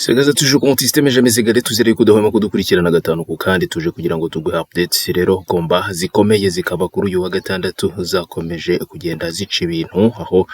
Sekaza tuje contiste jamais égalé, tuzere yuko udahwema kudukurikirana gatanu ku kandi. Tuje kugira ngo tuguhe updates. Rero combats zikomeye zikaba kuri uyu wa gatandatu zakomeje kugenda zica ibintu, aho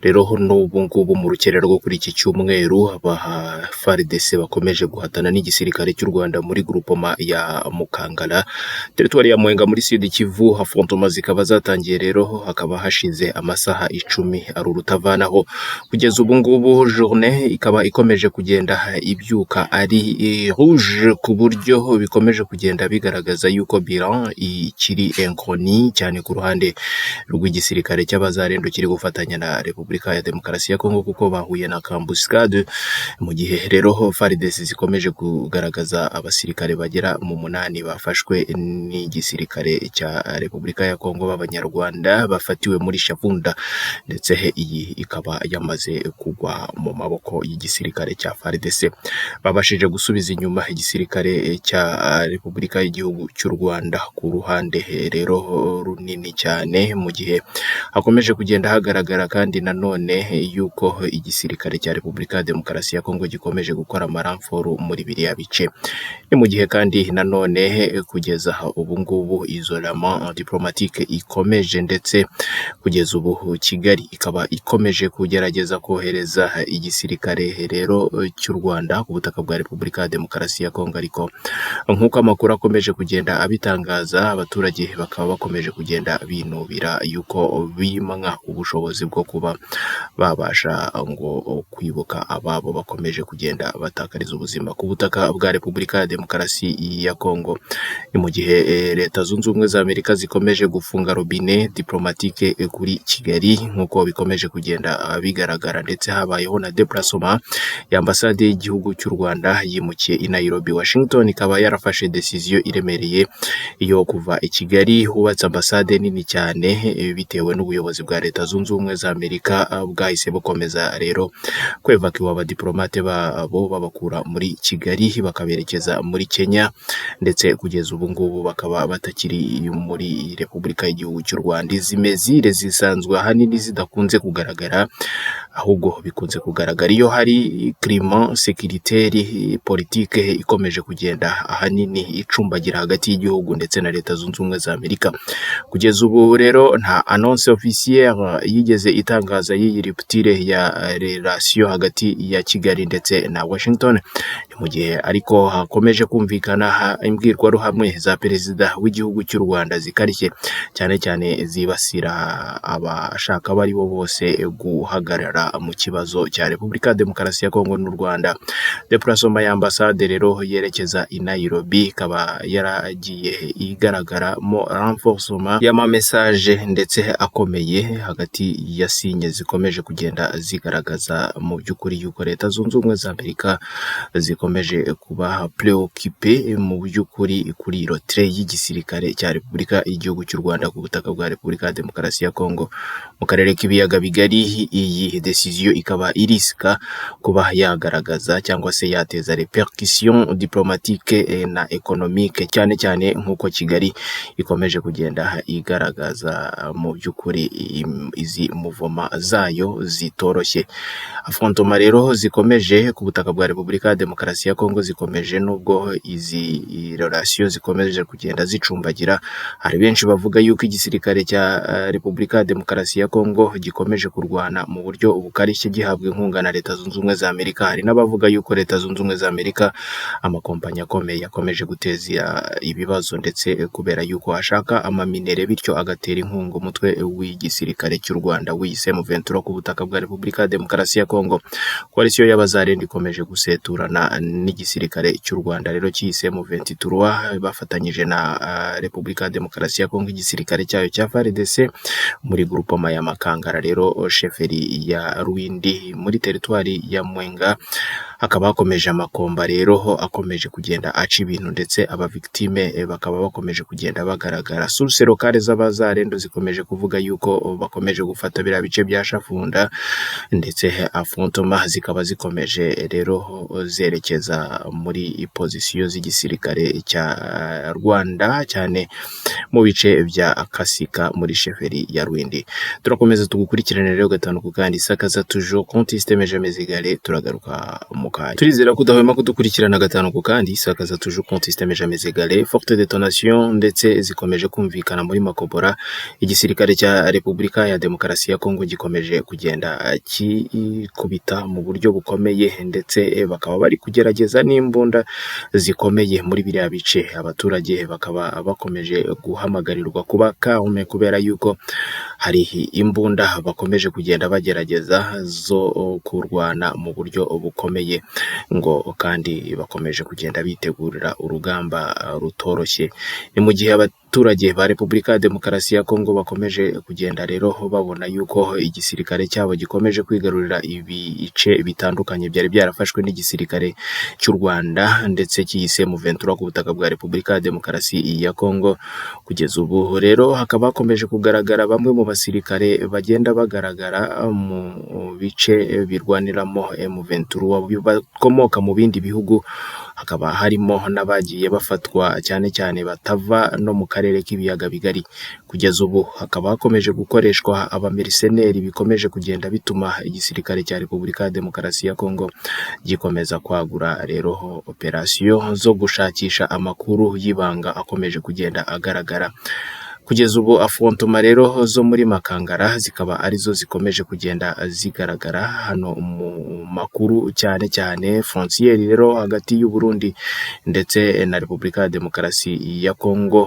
rero n'ubu ngubu mu rukerera rwo kuri iki cyumweru aba FARDC bakomeje guhatana n'igisirikare cy'u Rwanda muri groupement ya Mukangala, teritwari ya Mwenga muri Sud Kivu. Affrontements zikaba zatangiye rero, hakaba hashize amasaha 10 ari urutavanaho. Kugeza ubu ngubu journée ikaba ikomeje kugenda ibyuka ari rouge, ku buryo bikomeje kugenda bigaragaza yuko bilan ikiri inconnu cyane ku ruhande rw'igisirikare cy'Abazarendo kiri gufatanya na Repubulika ya Demokarasi ya Kongo, kuko bahuye na embuscade. Mu gihe rero FARDC zikomeje kugaragaza abasirikare bagera mu munani bafashwe n'igisirikare cya Repubulika ya Kongo b'Abanyarwanda bafatiwe muri Shabunda, ndetse iyi ikaba yamaze kugwa mu maboko y'igisirikare cya FARDC. Babashije gusubiza inyuma igisirikare cya Repubulika y'igihugu cy'u Rwanda ku ruhande rero runini cyane, mu gihe hakomeje kugenda hagaragara kandi nanone yuko igisirikare cya Repubulika ya Demokarasi ya Kongo gikomeje gukora ama renforts muri biriya bice. Ni mu gihe kandi nanone kugeza ubu ngubu isolement diplomatique ikomeje, ndetse kugeza ubu Kigali ikaba ikomeje kugerageza kohereza igisirikare rero cy'u Rwanda ku butaka bwa Repubulika ya Demokarasi ya Kongo. Ariko nk'uko amakuru akomeje kugenda abitangaza, abaturage bakaba bakomeje kugenda binubira yuko bimwa ubushobozi bwo kuba babasha ngo kwibuka ababo bakomeje kugenda batakariza ubuzima ku butaka bwa Repubulika ya Demokarasi ya Kongo. Ni mu gihe Leta Zunze Ubumwe za Amerika zikomeje gufunga robinet diplomatique kuri Kigali, nk'uko bikomeje kugenda bigaragara, ndetse habayeho na déplacement ya ambasade y'igihugu cy'u Rwanda yimukiye i Nairobi. Washington ikaba yarafashe décision iremereye yo kuva i Kigali hubatse ambasade nini cyane, bitewe n'ubuyobozi bwa Leta Zunze Ubumwe za Amerika bwahise bukomeza rero kwevakiwa abadiplomate babo, babakura muri Kigali bakaberekeza muri Kenya, ndetse kugeza ubu ngubu bakaba batakiri muri Repubulika y'igihugu cy'u Rwanda. Izi mesures zisanzwe ahanini zidakunze kugaragara, ahubwo bikunze kugaragara iyo hari climat sécuritaire politique ikomeje kugenda ahanini icumbagira hagati y'igihugu ndetse na Leta Zunze Ubumwe za Amerika. Kugeza ubu rero nta annonce officielle yigeze itangaza y'iyi rupture ya relation hagati ya Kigali ndetse na Washington. Ni mu gihe ariko hakomeje kumvikana imbwirwaruhame za perezida w'igihugu cy'u Rwanda zikarishye cyane cyane, zibasira abashaka abo ari bo bose guhagarara mu kibazo cya Repubulika ya Demokarasi ya Kongo n'u Rwanda. Déplacement ya ambasade rero yerekeza i Nairobi ikaba yaragiye igaragaramo renforcement y'ama messages ndetse akomeye hagati ya signes zikomeje kugenda zigaragaza mu by'ukuri yuko Leta Zunze Ubumwe za Amerika zikomeje kuba préoccupées mu by'ukuri kuri retrait y'igisirikare cya Repubulika y'igihugu cy'u Rwanda ku butaka bwa Repubulika ya Demokarasi ya Kongo mu karere k'Ibiyaga Bigari. Iyi décision ikaba irisika kuba yagaragaza cyangwa se yateza répercussions diplomatiques na économiques, cyane cyane nk'uko Kigali ikomeje kugenda igaragaza mu by'ukuri izi mouvements zayo zitoroshye. Affrontements rero zikomeje ku butaka bwa Repubulika ya Demokarasi ya Kongo zikomeje, nubwo izi relations zikomeje kugenda zicumbagira. Hari benshi bavuga yuko igisirikare cya Repubulika ya Demokarasi ya Kongo gikomeje kurwana mu buryo bukarishye gihabwa inkunga na Leta Zunze Ubumwe za Amerika. Hari n'abavuga yuko Leta Zunze Ubumwe za Amerika, amakompanyi akomeye, akomeje guteza ibibazo, ndetse kubera yuko ashaka ama minerais, bityo agatera inkunga umutwe w'igisirikare cy'u Rwanda wiyise M23 ku butaka bwa Repubulika ya Demokarasi ya Kongo. Coalition y'Abazarendo ikomeje guseturana n'igisirikare cy'u Rwanda rero cyiyise M23, bafatanyije na Repubulika ya Demokarasi ya Kongo, igisirikare cyayo cya FARDC, muri groupement ya Makangara rero, chefferie ya Rwindi muri teritwari ya Mwenga, hakaba hakomeje ama combats rero akomeje kugenda aca ibintu, ndetse aba victimes bakaba bakomeje kugenda bagaragara. Sources locales z'Abazarendo zikomeje kuvuga yuko bakomeje gufata biriya bice bya Shafunda, ndetse affrontements zikaba zikomeje rero zerekeza muri positions z'igisirikare cya Rwanda, cyane mu bice bya Kasika muri chefferie ya Rwindi. Turakomeza tugukurikirane rero gatanu ku kandi. Sakaza toujours contiste mais jamais égalé. Turagaruka mu kanya. Turizera ko udahwema kudukurikirana gatanu ku kandi. Sakaza toujours compte système jamais égalé. Forte détonation ndetse zikomeje kumvikana muri Makobora. Igisirikare cya Repubulika ya Demokarasi ya Kongo gikomeje kugenda kikubita mu buryo bukomeye, ndetse bakaba bari kugerageza n'imbunda zikomeye muri biriya bice. Abaturage bakaba bakomeje guhamagarirwa kuba calme, kubera yuko hari imbunda bakomeje kugenda bagerageza zo kurwana mu buryo bukomeye, ngo kandi bakomeje kugenda bitegurira urugamba rutoroshye. Ni mu gihe abaturage ba Repubulika ya Demokarasi ya Kongo bakomeje kugenda rero babona yuko igisirikare cyabo gikomeje kwigarurira ibice bitandukanye byari byarafashwe n'igisirikare cy'u Rwanda ndetse cyiyise M23 ku butaka bwa Repubulika ya Demokarasi ya Kongo. Kugeza ubu rero hakaba hakomeje kugaragara bamwe mu basirikare bagenda bagaragara mu bice birwaniramo M23 bakomoka mu bindi bihugu, hakaba harimo n'abagiye bafatwa cyane cyane batava no mu karere k'ibiyaga bigari. Kugeza ubu hakaba hakomeje gukoreshwa abamerceneri, bikomeje kugenda bituma igisirikare cya Repubulika ya Demokarasi ya Kongo gikomeza kwagura rero operasiyo zo gushakisha amakuru y'ibanga akomeje kugenda agaragara. Kugeza ubu affrontement rero zo muri Makangara zikaba arizo zikomeje kugenda zigaragara hano mu makuru, cyane cyane frontière rero hagati y'u Burundi ndetse na Repubulika ya Demokarasi ya Kongo.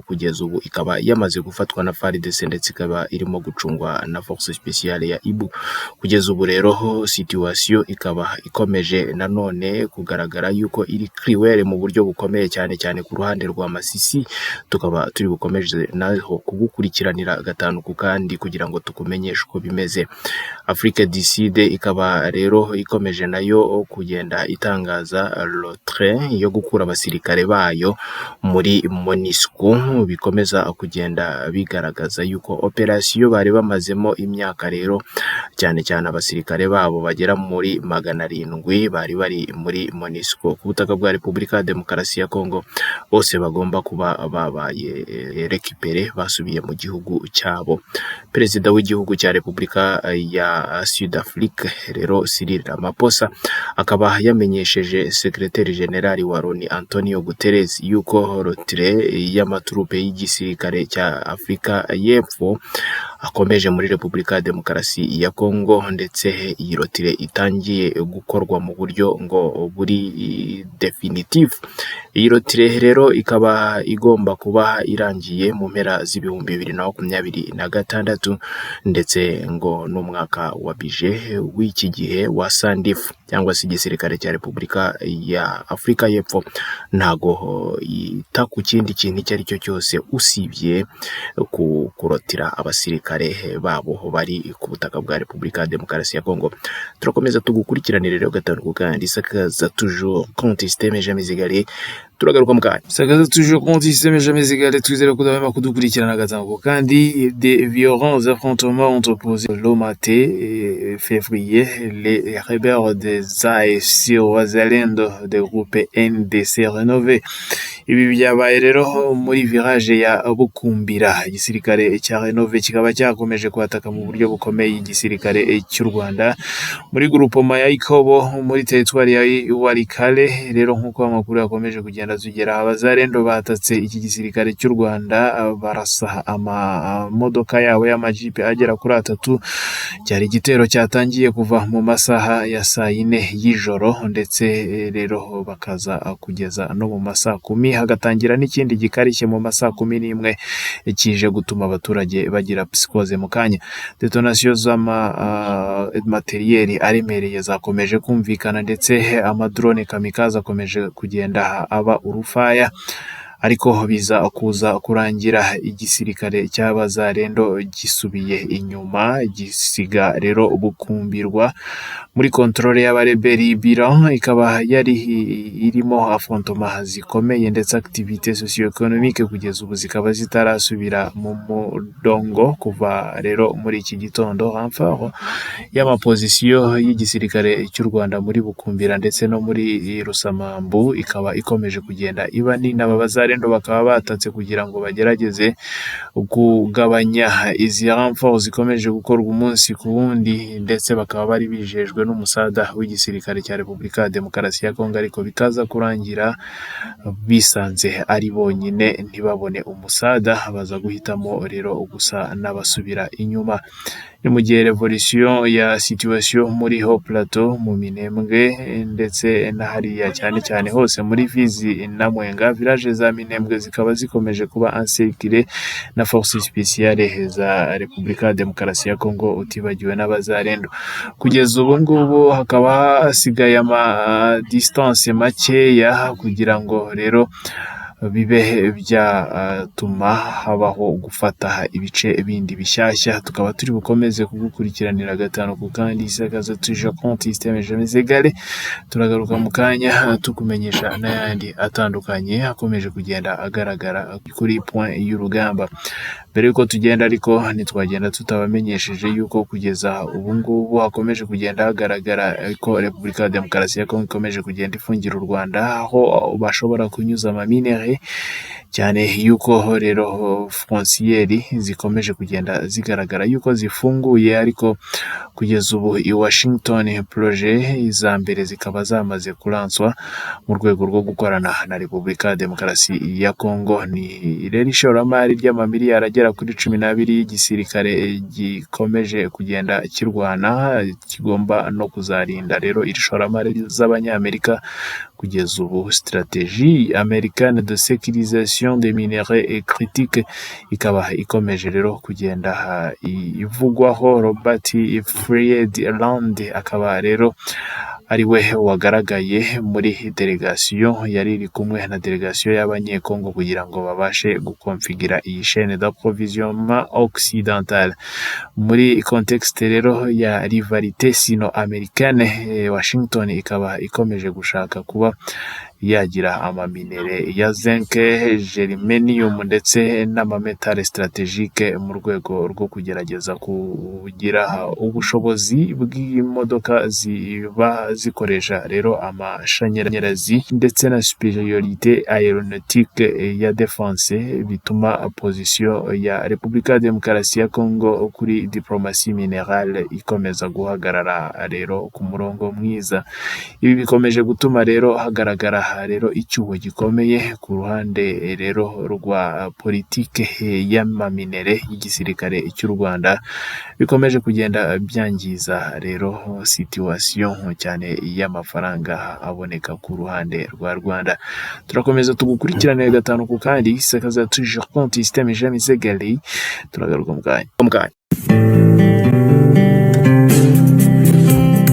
Kugeza ubu ikaba yamaze gufatwa na FARDC, ndetse ikaba irimo gucungwa na force spéciale ya Ibu. Kugeza ubu rero situation ikaba ikomeje nanone kugaragara yuko iri cruel mu buryo bukomeye, cyane cyane ku ruhande rwa Masisi. Tukaba turi bukomeje naho kugukurikiranira gatanu ku kandi kugira ngo tukumenyeshe uko bimeze. Afrique du Sud ikaba rero ikomeje nayo kugenda itangaza retrait yo gukura abasirikare bayo muri MONUSCO, bikomeza kugenda bigaragaza yuko operasiyo bari bamazemo imyaka rero, cyane cyane abasirikare babo bagera muri 700 bari bari muri MONUSCO ku butaka bwa Repubulika ya Demokarasi ya Kongo, bose bagomba kuba babaye récupéré, basubiye mu gihugu cyabo. Perezida w'igihugu cya Repubulika ya Sud Afrique rero, Cyril Ramaphosa, akaba yamenyesheje Secrétaire Général wa Loni Antonio Guterres yuko retrait y'amaturupe y'igisirikare cya Afurika y'Epfo akomeje muri Repubulika ya Demokarasi ya Kongo, ndetse iyi retrait itangiye gukorwa mu buryo ngo buri définitif. Iyi retrait rero ikaba igomba kuba irangiye mu mpera z'2026, ndetse ngo n'umwaka wa budget w'iki gihe wa SANDF, cyangwa se igisirikare cya Repubulika ya Afurika y'Epfo, ntago yita ku kindi kintu icyo ari cyo cyose usibye kurotira abasirikare babo bari ku butaka bwa Repubulika ya Demokarasi ya Kongo. Turakomeza tugukurikiranire rero gatanu ku kandi. Sakaza toujours compte système jamais égalé. Turagaruka mu kanya. Sakaza toujours compte système jamais égalé. Twizere ko udahwema kudukurikirana gatanu ku kandi. Des violents affrontements ont opposé le matin février les rebelles des AFC Wazalendo des groupes NDC rénové. Ibi byabaye rero muri village ya Bukumbira. Igisirikare cya Renove kikaba cyakomeje kwataka mu buryo bukomeye igisirikare cy'u Rwanda muri groupement ya Ikobo, muri teritwari ya Walikale. Rero nk'uko amakuru yakomeje kugenda tugera, abazarendo batatse iki gisirikare cy'u Rwanda, barasa amamodoka yabo y'amajipe agera kuri atatu. Cyari igitero cyatangiye kuva mu masaha ya saa yine y'ijoro, ndetse rero bakaza kugeza no mu masaa kumi, hagatangira n'ikindi gikarishye mu masaa 11 kije gutuma abaturage bagira psychose mu kanya. Détonation z'amamatériel aremereye zakomeje kumvikana, ndetse amadrone kamikaze akomeje kugenda aba urufaya, ariko biza kuza kurangira igisirikare cy'abazarendo gisubiye inyuma, gisiga rero Bukumbirwa muri contrôle y'abareberi. Bilan ikaba yari irimo affrontement zikomeye, ndetse activité socio-économique kugeza ubu zikaba zitarasubira mu mudongo kuva rero muri iki gitondo. Renfort y'amaposition y'igisirikare cy'u Rwanda muri Bukumbira ndetse no muri Rusamambu ikaba ikomeje kugenda iba nini. Aba bazarendo Wazalendo bakaba batatse kugira ngo bagerageze kugabanya izi renforts zikomeje gukorwa umunsi ku wundi, ndetse bakaba bari bijejwe n'umusada w'igisirikare cya Repubulika ya Demokarasi ya Kongo, ariko bikaza kurangira bisanze ari bonyine, ntibabone umusada, baza guhitamo rero gusa n'abasubira inyuma. Ni mu gihe évolution ya situation muri Hauts Plateau, mu Minembwe ndetse na hariya cyane cyane hose muri Fizi na Mwenga, village za Minembwe zikaba zikomeje kuba encerclées na forces spéciales za Repubulika ya Demokarasi ya Kongo, utibagiwe n'Abazalendo. Kugeza ubu ngubu hakaba hasigaye ama distance makeya kugira ngo rero bibe byatuma habaho gufata ibice bindi bishyashya. Tukaba turi bukomeze kugukurikiranira gatanu ku kandi isakaza tuje compte système jamais égalé. Turagaruka mu kanya tukumenyesha n'ayandi atandukanye akomeje kugenda agaragara kuri point y'urugamba. Mbere y'uko tugenda ariko, ntitwagenda tutabamenyesheje yuko kugeza ubu ngubu hakomeje kugenda hagaragara ko Repubulika ya Demokarasi ya Kongo ikomeje kugenda ifungira u Rwanda aho bashobora kunyuza ama minerais, cyane yuko rero frontières zikomeje kugenda zigaragara yuko zifunguye. Ariko kugeza ubu i Washington projets za mbere zikaba zamaze kuranswa mu rwego rwo gukorana na Repubulika ya Demokarasi ya Kongo. Ni rero ishoramari ry'amamiliyari agera kuri 12 y'igisirikare gikomeje kugenda kirwana, kigomba no kuzarinda rero iri shoramari z'Abanyamerika. Kugeza ubu stratégie américaine de sécurisation des minerais critiques ikaba ikomeje rero kugenda ivugwaho. Robert Friedland akaba rero ari we wagaragaye muri délégation yari iri kumwe na délégation y'Abanyekongo kugira ngo babashe gukonfigura iyi chaîne d'approvisionnement occidentale. Muri contexte rero ya rivalité sino-américaine, Washington ikaba ikomeje gushaka kuba yagira ama minerais ya zinc, germanium ndetse n'ama métal stratégique mu rwego rwo kugerageza kugira ubushobozi bw'imodoka ziba zikoresha rero amashanyarazi, ndetse na supériorité aéronautique ya défense, bituma position ya Repubulika ya Demokarasi ya Kongo kuri diplomatie minérale ikomeza guhagarara rero ku murongo mwiza. Ibi bikomeje gutuma rero hagaragara rero icyuho gikomeye ku ruhande rero rwa politike y'ama minerais y'igisirikare cy'u Rwanda, bikomeje kugenda byangiza rero situation cyane y'amafaranga aboneka ku ruhande rwa Rwanda. Turakomeza tugukurikiranire gatanu ku kandi sakaza toujours compte système jamais égalé. Turagaruka mu kanya.